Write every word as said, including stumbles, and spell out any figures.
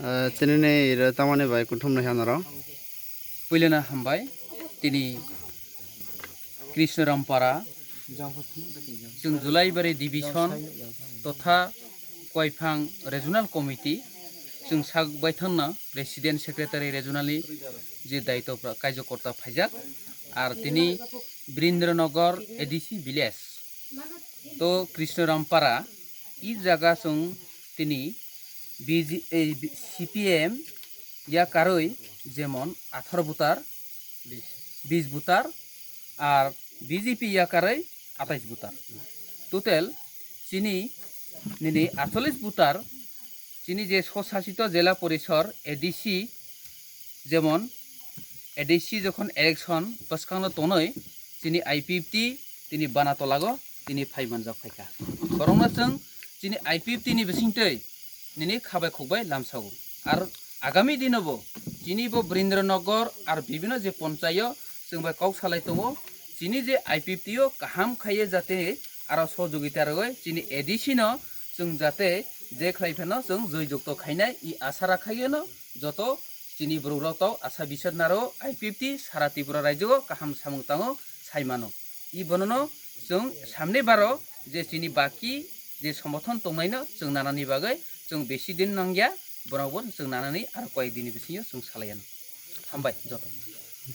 Eh, chini ni iro tamani bai kuthum nai hanaro. Puilana hambai, tini Krishna Rampara, chwng Julaibari Division totha Koiphang Regional Committee, chwng sak baithangna President Secretary Regional ni je daitopra kaijokorta phaijak, ar tini Brindranagar A D C village to Krishna Rampara, i jaga chwng tini B G, eh, C P M yakarwi jemon atharo voter, bis voter, ar B J P yakarwi atais voter. Total chini nini atchollis voter, chini je swsasito jela porisor A D C, jemon A D C jokhon election bwskangno tonwi chini I P F T tini bana tolago tini phai manjak phaikha. Borokno chwng chini I P F T ni bisingtwi nini khabai khukbai lamsago. Ar agami dinobo chini bo Brindranagar ar bibino je ponchayo chwng bai kok salai tongo, chini je I P F T o kaham khaiye jate aro sohjogita rwgwi chini A D C no chwng jate je khlai phano chwng joy jukto khainai i asa rakhaiyano joto chini borok rok tau asa bisar naro I P F T sara Tripura rajyo o kaham samung tango sai mano. I bonono chwng samni baro je chini baki je sombothon tongnaino chwng nanani bagwi chwng besi din nangya, borok bo chwng nanani aro koyek dini bisingo chwng salaiano. Hambai joto.